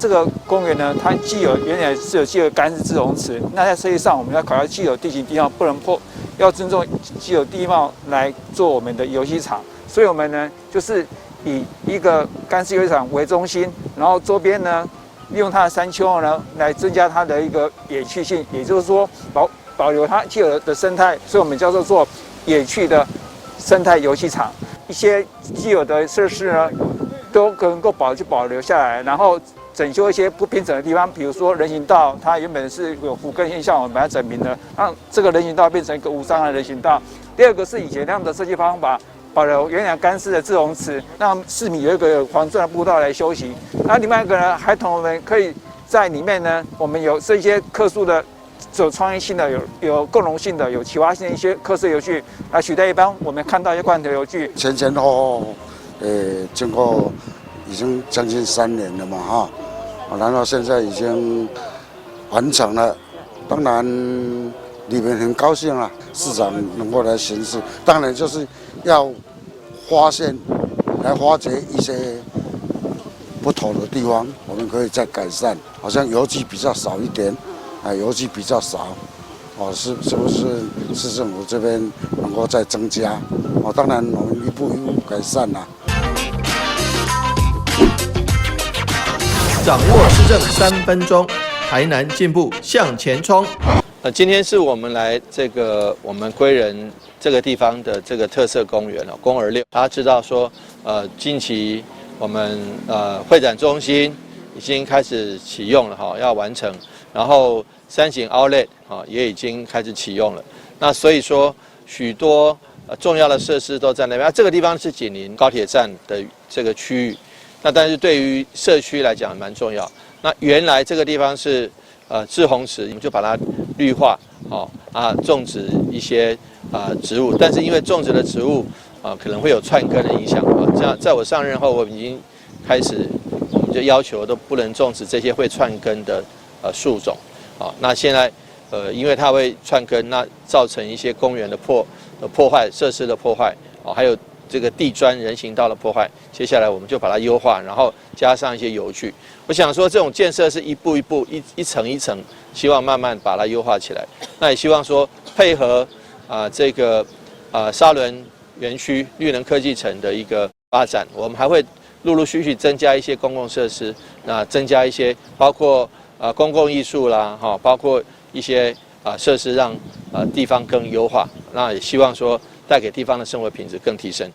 這個公園呢，它既有原來是有既有乾式滯洪池，那在設計上我們要考慮既有地形地貌不能破，要尊重既有地貌來做我們的遊戲場，所以我們呢就是以一個乾式遊戲場為中心，然後周邊呢利用它的山丘呢來增加它的一個野趣性，也就是說保留它既有的生態，所以我們叫做做野趣的生態遊戲場。一些既有的設施呢都能夠保留下來，然後整修一些不平整的地方，比如說人行道，它原本是有腐根現象，我們把它整平了，讓這個人行道變成一個無障礙人行道。第二個是以前那樣的設計方法，保留原來乾式的滯洪池，讓市民有一個環狀的步道來休息。那另外一個呢，孩童們可以在裡面呢，我們有這些客訴的，有創意性的、有共融性的、有啟發性的一些特色遊具，來取代一般我們看到一些罐頭遊具。前前後後，經過已經將近3年了嘛，哈。然後現在已經完成了，當然裡面很高興啊，市長能夠來巡視，當然就是要發現、來發掘一些不妥的地方，我們可以再改善。好像遊具比較少一點，啊，遊具比較少，哦，是不是市政府這邊能夠再增加？哦，當然我們一步一步改善啦。掌握市政3分鐘，台南進步向前衝。今天是我們來這個我們歸仁這個地方的這個特色公園哦，公兒六。大家知道說，近期我們會展中心已經開始啟用了哈，要完成。然後三井 Outlet 啊也已經開始啟用了。那所以說，許多重要的設施都在那邊。啊，這個地方是緊鄰高鐵站的這個區域。那但是對於社區來講蠻重要。那原來這個地方是滯洪池，我們就把它綠化，哦啊種植一些植物。但是因為種植的植物啊可能會有串根的影響啊。這樣在我上任後，我已經開始，我們就要求都不能種植這些會串根的樹種。啊，那現在因為它會串根，那造成一些公園的破壞、設施的破壞，哦還有這個地磚人行道的破壞，接下來我們就把它優化，然後加上一些遊具。我想說，這種建設是一步一步、一層一層，希望慢慢把它優化起來。那也希望說配合這個沙崙園區綠能科技城的一個發展，我們還會陸陸續續增加一些公共設施，那增加一些包括公共藝術啦，哈，包括一些設施，讓地方更優化。那也希望說帶給地方的生活品質更提升。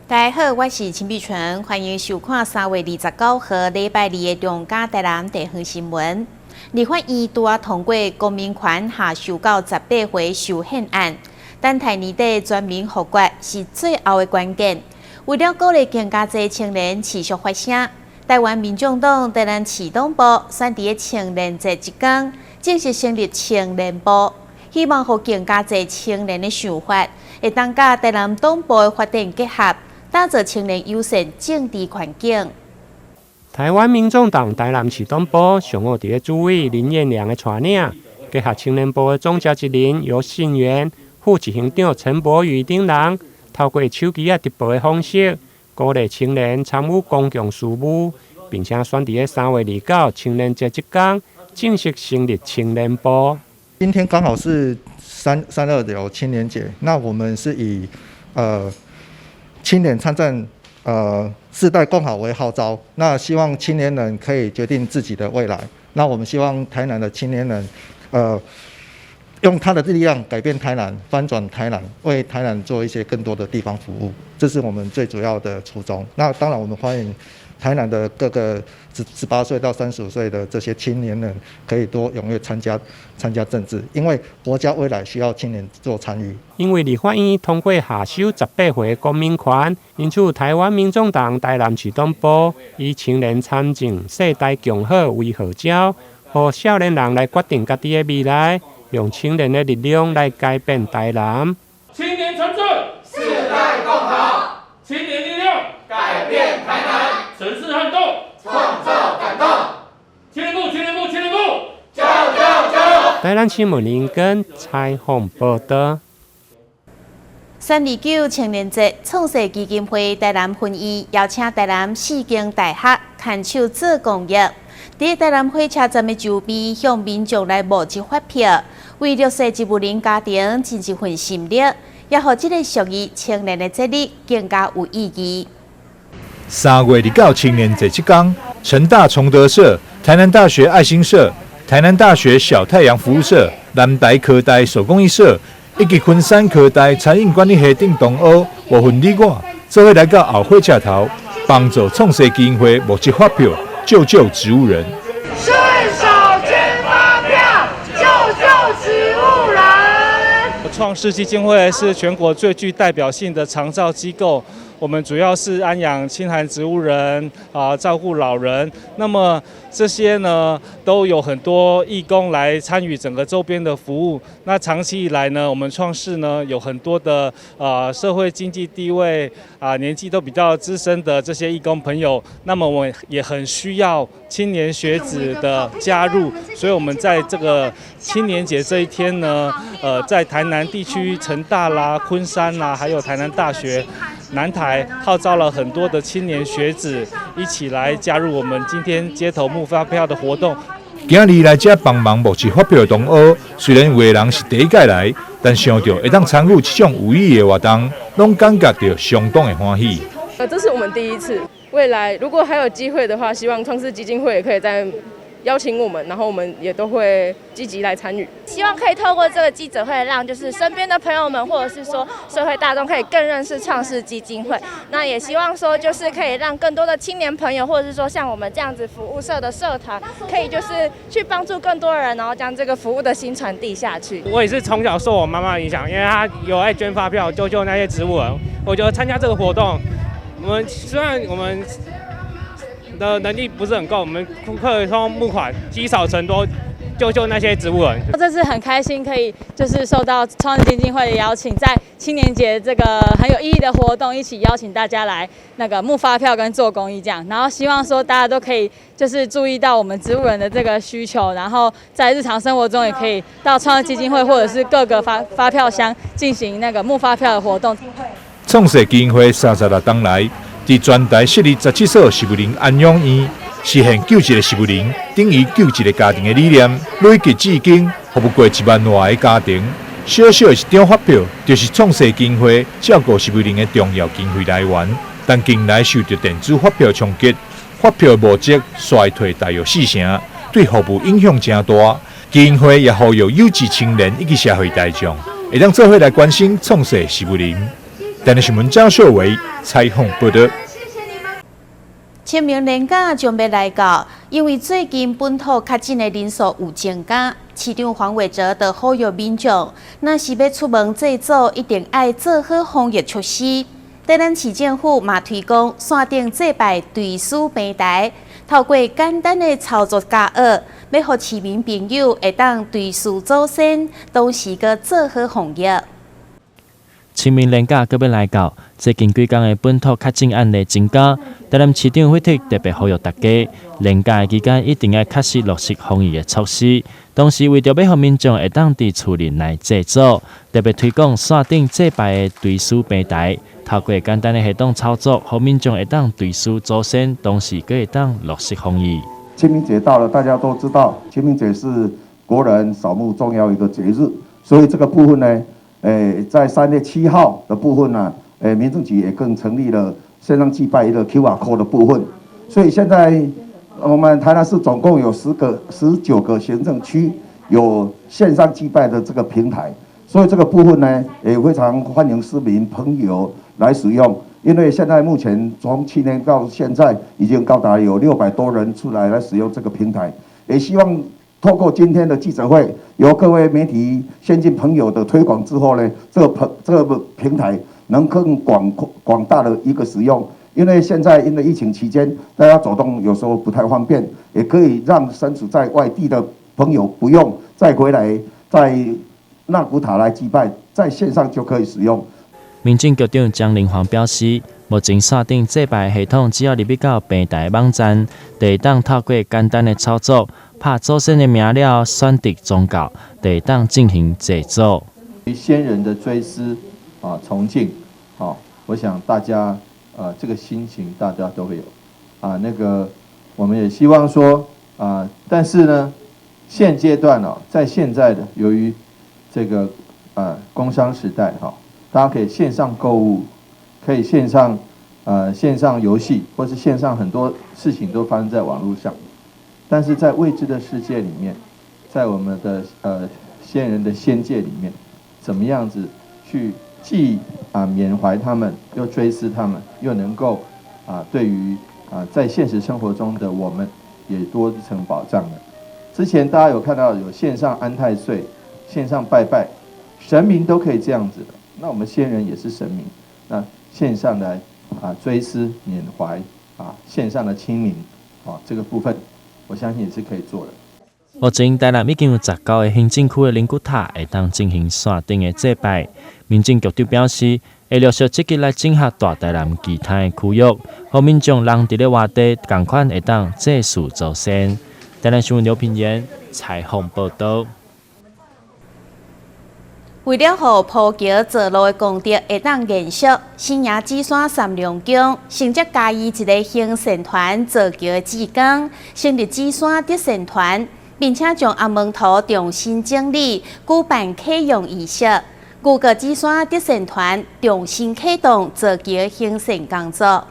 大家好，我是陳碧純，歡迎收看3月29號禮拜二的中嘉台南地方新聞。立法院拄仔通過公民權下修到18歲修憲案，等待年底全民複決是最後的關鍵。為了鼓勵更加濟青年持續發聲，台灣民眾黨台南市黨部選佇青年節這工正式成立青年部，希望予更加濟青年的想法會當佮台南黨部的發展結合，打造青年友善政治環境。台灣民眾黨台南市黨部上午佇咧主委林彥良的帶領，結合青年部的總召集人游信元、副執行長陳柏宇等人，透過手機仔直播的方式，鼓勵青年參與公共事務，並且選佇咧3月29青年節這工正式成立青年部。今天剛好是3.3.29青年節，那我們是以青年參政，世代共好為號召，那希望青年人可以決定自己的未來。那我們希望台南的青年人，用他的力量改變台南，翻轉台南，為台南做一些更多的地方服務，這是我們最主要的初衷。那當然，我們歡迎台南的各個18歲到35歲的這些青年人，可以多踴躍參加政治，因為國家未來需要青年做參與。因為立法院通過下修18歲公民權，因此台灣民眾黨台南市黨部以青年參政、世代共好為號召，予少年人來決定家己的未來，用青年的力量來改變台南。青年參政，世代共好，青年力量改變台南，城市撼動，創造感動。青年部，青年部。台南新聞林根採訪報道。329青年節，創世基金會台南分院邀請台南四間大學牽手做公益，佇台南火車站的周邊向民眾來募集發票，為弱勢植物人家庭盡一份心力，也予這個屬於青年的節日更加有意義。3月29青年節這工，成大崇德社、台南大學愛心社、台南大學小太陽服務社、南台科大手工藝社，以及昆山科大餐飲管理系等同學，無分你我，做伙來到後火車頭，幫助創世基金會募集發票，救救植物人。順手捐發票，救救植物人。創世基金會是全國最具代表性的長照機構。我們主要是安養清寒植物人啊，照顧老人。那麼這些呢，都有很多義工來參與整個周邊的服務。那長期以來呢，我們創世呢有很多的社會經濟地位啊年紀都比較資深的這些義工朋友。那麼我們也很需要青年學子的加入，所以我們在這個青年節這一天呢，在台南地區成大啦、昆山啦，還有台南大學、南台號召了很多的青年學子一起來加入我們今天街頭募發票的活動。今日來遮幫忙募集發票的同學，雖然有的人是第一屆來，但想著會當參與這種有意義的活動，攏感覺著相當的歡喜。這是我們第一次，未來如果還有機會的話，希望創世基金會也可以再邀請我們，然後我們也都會積極來參與。希望可以透過這個記者會，讓就是身邊的朋友們，或者是說社會大眾，可以更認識創世基金會。那也希望說，就是可以讓更多的青年朋友，或者是說像我們這樣子服務社的社團，可以就是去幫助更多人，然後將這個服務的心傳遞下去。我也是從小受我媽媽影響，因為她有愛捐發票救救那些植物人。我覺得參加這個活動，我們雖然我們的能力不是很夠，我們可以通募款，積少成多，救救那些植物人。這次很開心，可以就是受到創世基金會的邀請，在青年節這個很有意義的活動，一起邀請大家來那個募發票跟做公益這樣。然後希望說大家都可以就是注意到我們植物人的這個需求，然後在日常生活中也可以到創世基金會或者是各個發票箱進行那個募發票的活動。創世基金會36冬來，佇全台設立17所植物人安養院，實現救一個植物人等於救一個家庭的理念。累計至今服務過1萬外个家庭。小小的一張發票，就是創世基金會照顧植物人的重要經費來源。但近來受著電子發票衝擊，發票募集衰退大約四成，對服務影響誠大。基金會也呼籲有志青年以及社會大眾，會當做伙來關心創世植物人。台南新聞張秀偉採訪報道。清明連假將欲來到，因為最近本土確診的人數有增加，市長黃偉哲就呼籲民眾，若是欲出門祭祖，一定愛做好防疫措施。台南市政府嘛推廣線頂祭拜追思平台，透過簡單的操作教學，欲予市民朋友會當追思祖先，同時閣做好防疫。清明連假閣欲來到，最近幾工的本土確診案例增加，台南市長惠特特別呼籲大家，連假期間一定愛確實落實防疫的措施。同時，為著欲予民眾會當佇厝內來祭祖，特別推廣線頂祭拜的追思平台，透過簡單的系統操作，予民眾會當追思祖先，同時閣會當落實防疫。清明節到了，大家都知道，清明節是國人掃墓重要一個節日，所以這個部分呢，在3月7號的部分呢，民政局也更成立了線上祭拜一個 QR code 的部分，所以現在我們台南市總共有19個行政區有線上祭拜的這個平台，所以這個部分呢，也非常歡迎市民朋友來使用，因為現在目前從去年到現在已經高達有600多人出來來使用這個平台，也希望透過今天的記者會，由各位媒體先進朋友的推廣之後呢，這個平台能更廣大的一個使用。因為現在因為疫情期間，大家走動有時候不太方便，也可以讓身處在外地的朋友不用再回來在納骨塔來祭拜，在線上就可以使用。民政局長江玲煌表示，目前線頂祭拜系統只要入去到平台網站，就會當透過簡單的操作，拍祖先的名了，選擇宗教，就會當進行祭祖。先人的追思啊，崇敬啊，我想大家這個心情大家都會有啊。那個我們也希望說啊，但是呢，現階段哦，在現在的由於這個工商時代哈，大家可以線上購物，可以線上遊戲，或是線上很多事情都發生在網絡上。但是在未知的世界裡面，在我們的先人的仙界裡面，怎麼樣子去既緬懷他們，又追思他們，又能夠對於在現實生活中的我們也多一層保障呢？之前大家有看到有線上安太歲、線上拜拜，神明都可以這樣子的。那我們先人也是神明，那線上來追思緬懷線上的清明這個部分，我相信也是可以做的。目前台南已經有19個行政區的靈骨塔會當進行線頂的祭拜。民政局長表示，會陸續積極來整合大台南其他的區域，予民眾人佇咧外地仝款會當祭祀祖先。台南新聞劉品言採訪報導。為了予鋪橋造路的功德會當延續，新營紫山三龍宮承接嘉義一个行善團造橋的志工，成立紫山德善團，並且將阿門圖重新整理，舉辦啟用儀式。預告紫山德善團重新啟動造橋行善工作。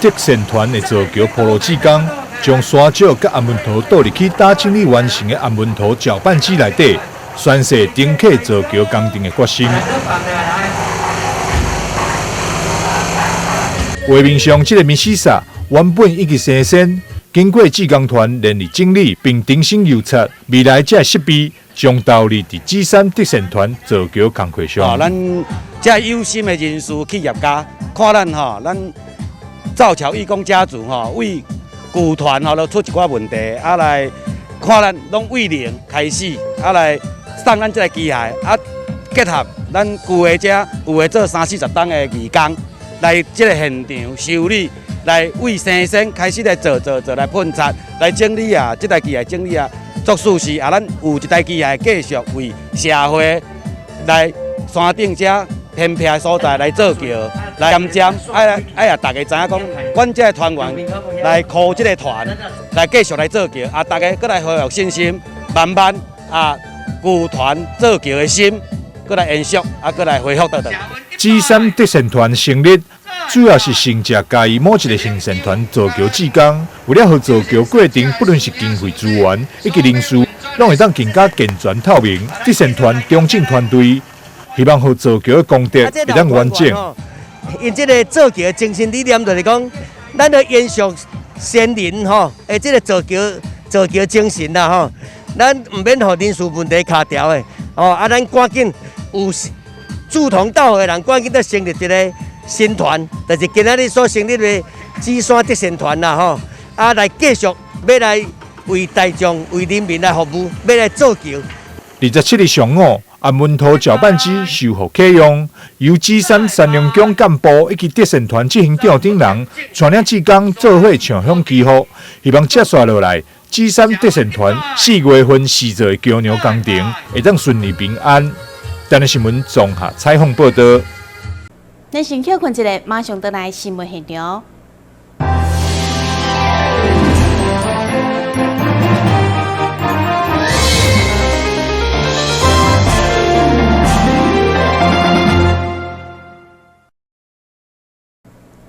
德善團的造橋鋪路志工，將沙石佮阿門圖倒入去打整理完成的阿門圖攪拌機內底。宣示重啟造橋工程的決心。畫面上這个密西薩原本已經生鉎，經過志工團連日整理並重新油漆，未來這設備將投入佇紫山德善團造橋工課上。咱這有心的人士、企業家，看咱吼，咱造橋義工家族吼，為舊團吼都出一寡問題，來看咱攏為零開始，來送咱這个機械，結合咱舊的這有的做30-40冬的義工，來這个現場修理，來為生鉎開始來做做做來噴漆，來整理啊，這台機械整理啊，做事是啊，咱有一台機械繼續為社會來山頂這偏僻的所在來造橋，來減針，愛啊，大家知影講，阮這个團員來靠這个團來繼續來造橋，大家閣來恢復信心，慢慢啊。舊團造橋的心，閣來延續，閣來恢復倒轉。紫山德善團成立，主要是承接嘉義某一个行善團造橋志工，為了予造橋過程，不論是經費資源以及人事，攏會當更加健全透明。德善團中正團隊希望予造橋的功德會當完整。𪜶這个造橋的精神理念就是講，咱著延續先人吼，這个造橋精神啦吼。咱毋免予人事問題卡牢的，哦，咱趕緊有志同道合的人，趕緊再成立一个新團，就是今仔日所成立的紫山德善團啦，吼，來繼續欲來為大眾、為人民來服務，欲來造橋。27日上午，阿門圖攪拌機修復啟用，由紫山三龍宮幹部以及德善團執行長等人，帶領志工做伙唱響祈福，希望接續落來。紫山德善團4月份試做的橋梁工程會當順利平安。台南新聞綜合採訪報導。咱先歇睏一下，馬上轉來新聞現場。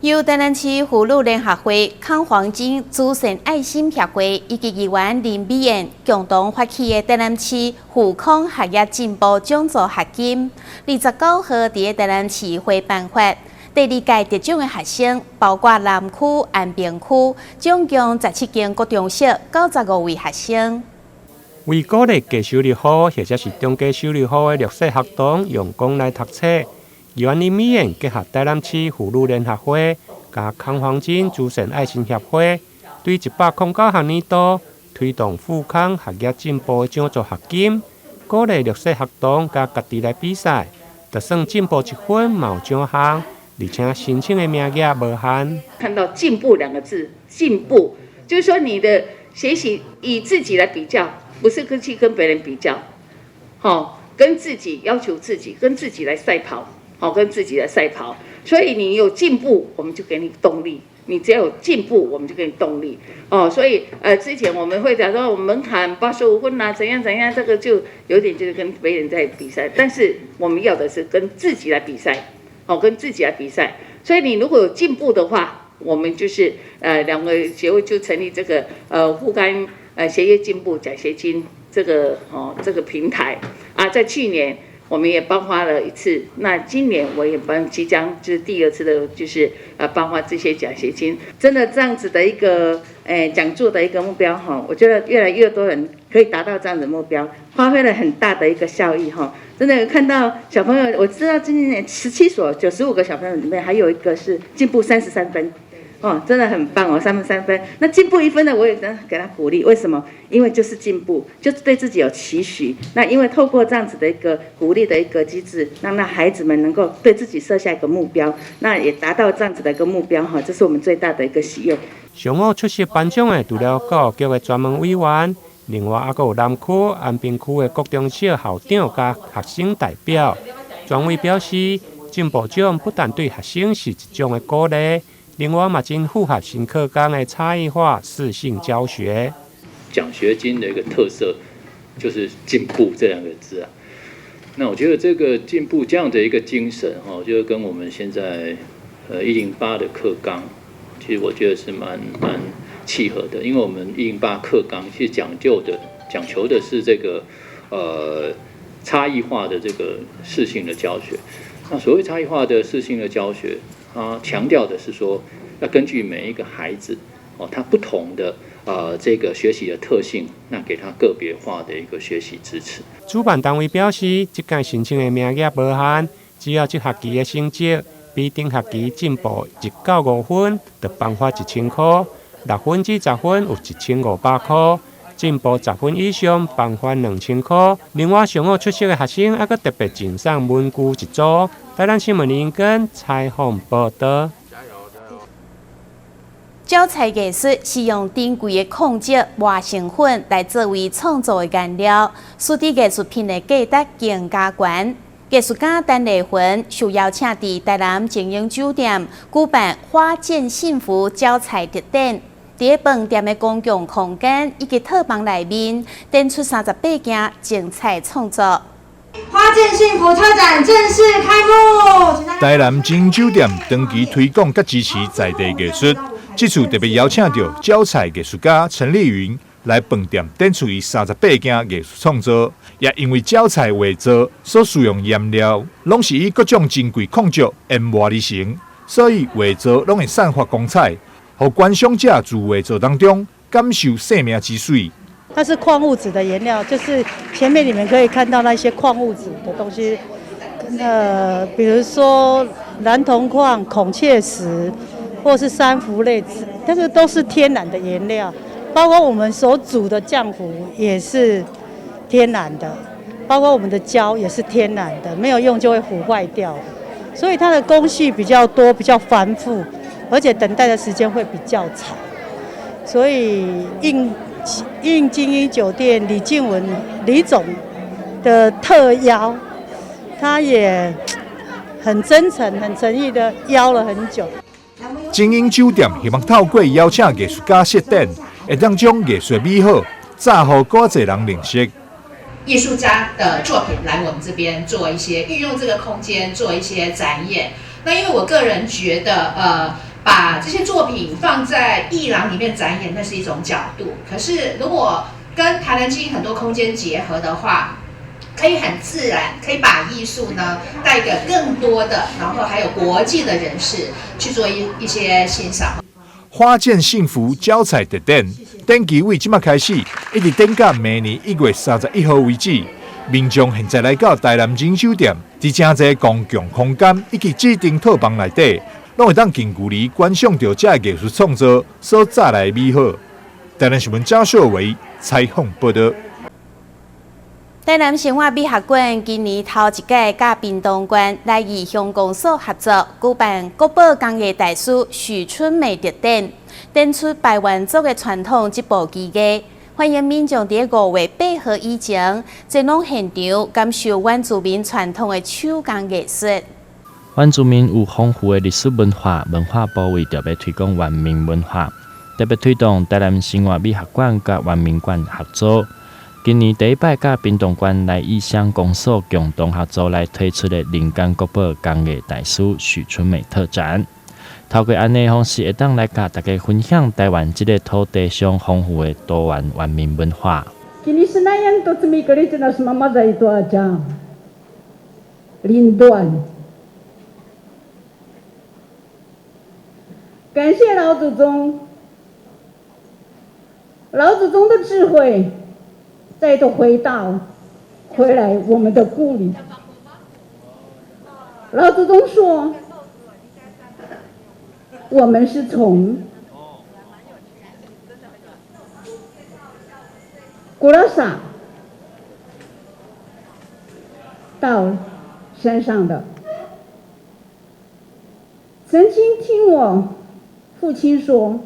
由台南市婦女聯合會、康黃金慈善愛心協會以及議員林美燕共同發起的台南市婦康學業進步獎助學金，29號佇台南市會頒發。第二屆得獎的學生包括南區、安平區，總共17間國中小95位學生。為鼓勵低收入戶或者是中低收入戶的弱勢學童用功來讀冊。議員林美燕結合台南市婦女聯合會、佮康黃金慈善愛心協會，對109學年度推動婦康學業進步獎助學金，鼓勵弱勢學童佮家己來比賽，就算進步1分，嘛有獎項，而且申請的名額無限。看到進步兩個字，進步就是說你的學習以自己來比較，不是跟去跟別人比較，好，跟自己要求自己，跟自己來賽跑，好，跟自己來賽跑。所以你有進步，我們就給你動力。你只要有進步，我們就給你動力。哦，所以之前我們會講說，我們門檻85分啊，怎樣怎樣，這個就有點就是跟別人在比賽。但是我們要的是跟自己來比賽，哦，跟自己來比賽。所以你如果有進步的話，我們就是兩個協會就成立這個護肝學業進步獎學金這個哦這個平台啊，在去年，我們也頒發了一次，那今年我也頒即將就是第二次的，就是頒發這些獎學金。真的這樣子的一個講座的一個目標哈，我覺得越來越多人可以達到這樣的目標，發揮了很大的一個效益哈。真的看到小朋友，我知道今年17所95個小朋友裡面，還有一個是進步33分。哦，真的很棒哦，3分3分。那進步1分呢，我也給他鼓勵。為什麼？因為就是進步，就是對自己有期許。那因為透過這樣子的一個鼓勵的一個機制，讓那孩子們能夠對自己設下一個目標，那也達到這樣子的一個目標哈，這是我們最大的一個喜悅。上午出席頒獎的，除了教育局的專門委員，另外還閣有南區、安平區的國中小校長佮學生代表。專委表示，進步獎不但對學生是一種的鼓勵。另外嘛，真符合新課綱的差異化適性教學。獎學金的一個特色就是進步這兩個字啊。那我覺得這個進步這樣的一個精神哈，就跟我們現在108的課綱，其實我覺得是蠻契合的。因為我們108課綱其實講求的是這個差異化的這個適性的教學。那所謂差異化的適性的教學，他強調的是說，要根據每一個孩子哦，他不同的這個學習的特性，那給他個別化的一個學習支持。主辦單位表示，這屆申請的名額無限，只要這學期的成績比頂學期進步1到5分，就頒發1000塊；6分至10分有1500塊；進步10分以上，頒發2000塊。另外，上午出席的學生猶閣特別贈送文具一組。台南新聞林根採訪報道。鳥彩藝術是用珍貴的礦石磨成粉來作為創作的原料，使得藝術品的價值更加懸。藝術家陳麗雲受邀請佇台南晶英酒店舉辦“花見幸福”鳥彩特展，佇飯店的公共空間以及套房內面，展出38件精彩創作。花見幸福特展正式開幕。台南晶英酒店長期推廣佮支持在地藝術，這次特別邀請著鳥彩藝術家陳麗雲來飯店展出伊38件藝術創作。也因為鳥彩畫作所使用顏料，攏是以各種珍貴礦石研磨而成，所以畫作攏會散發光彩，予觀賞者自畫作當中感受生命之水。它是礦物質的顏料，就是前面你們可以看到那些礦物質的東西，比如說藍銅礦、孔雀石，或是珊瑚類，但是都是天然的顏料，包括我們所煮的漿糊也是天然的，包括我們的膠也是天然的，沒有用就會腐壞掉，所以它的工序比較多，比較繁複，而且等待的時間會比較長，所以應晶英酒店李靜文李總的特邀，他也很真誠、很誠意的邀了很久。晶英酒店希望透過邀請藝術家設展，會當將藝術美好，載予閣濟人認識。藝術家的作品來我們這邊做一些運用這個空間做一些展演。那因為我個人覺得，把這些作品放在藝廊裡面展演，那是一種角度。可是如果跟台南晶英很多空間結合的話，可以很自然，可以把藝術呢帶給更多的，然後還有國際的人士去做一些欣賞。花見幸福鳥彩特展，展期為這馬開始，一直展到明年1月31號為止。民眾現在來到台南晶英酒店，佇誠濟公共空間以及指定套房內底，攏會當近距離觀賞著這藝術創作所帶來的美好。台南新聞張秀維採訪報道。台南生活美學館今年頭一屆佮屏東縣來義鄉公所合作，舉辦國寶工藝大師許春美特展，展出排灣族的傳統織布技藝，歡迎民眾佇5月8號以前前往現場感受原住民傳統的手工藝術。原住民有豐富的歷史文化，文化部為著欲推廣原民文化，特別推動台南生活美學館佮原民館合作。今年第一擺佮屏東縣來義鄉公所共同合作來推出的人間國寶工藝大師許春美特展，透過按呢方式，會當來佮大家分享台灣這个土地上豐富的多元原民文化。今年是那樣都這麼個例子，那是媽媽在多講，林段，感謝老祖宗，老祖宗的智慧。再度回到回來我們的故里，老祖宗說，我們是從古拉薩到山上的。曾經聽我父親說，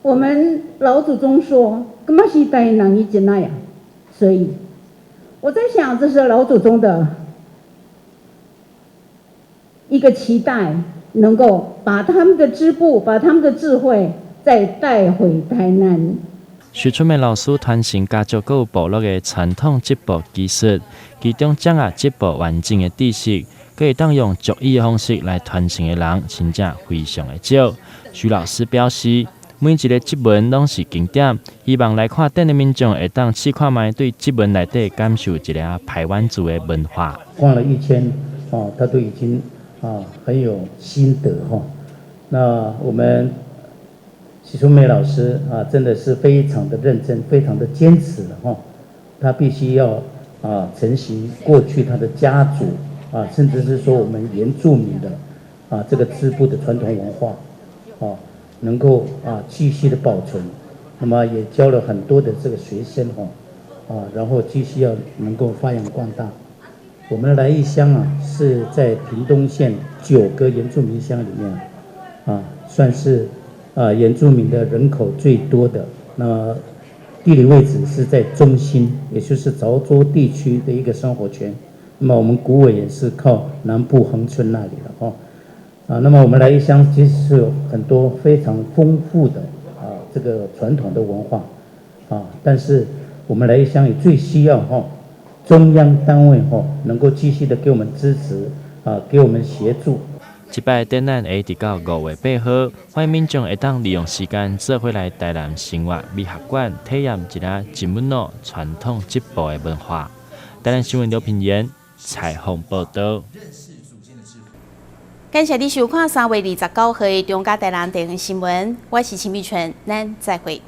我們老祖宗說，幹嘛是帶人一進來呀？所以我在想，這是老祖宗的一個期待，能夠把他們的織布、把他們的智慧再帶回台南。許春美老師傳承家族閣有部落的傳統織布技術，其中掌握織布完整的知識，閣會當用族語的方式來傳承的人，真正非常的少。許老師表示，每一个織紋攏是經典，希望來看展的民眾會當試看覓對織紋內底感受一下排灣族的文化。逛了一圈，哦，他都已經啊很有心得哈。那我們許春美老師啊，真的是非常的認真，非常的堅持哈。他必須要啊承襲過去他的家族啊，甚至是說我們原住民的啊這個織布的傳統文化，啊。能夠啊繼續的保存，那麼也教了很多的這個學生吼，啊，然後繼續要能夠發揚光大。我們來義鄉啊是在屏東縣9個原住民鄉裡面，啊，算是啊原住民的人口最多的。那麼地理位置是在中心，也就是潮州地區的一個生活圈。那麼我們古尾也是靠南部恆春那裡了哦。啊，那麼我們來義鄉其實是有很多非常豐富的啊這個傳統的文化，啊，但是我們來義鄉也最需要哈中央單位哈能夠繼續的給我們支持啊，給我們協助。這擺展覽會直到5月8號，歡迎民眾會當利用時間做伙來台南生活美學館體驗一下織物喏傳統織布的文化。台南新聞劉品言採訪報導。感謝你收看3月29號的中嘉台南地方新聞，我是秦美純，咱再會。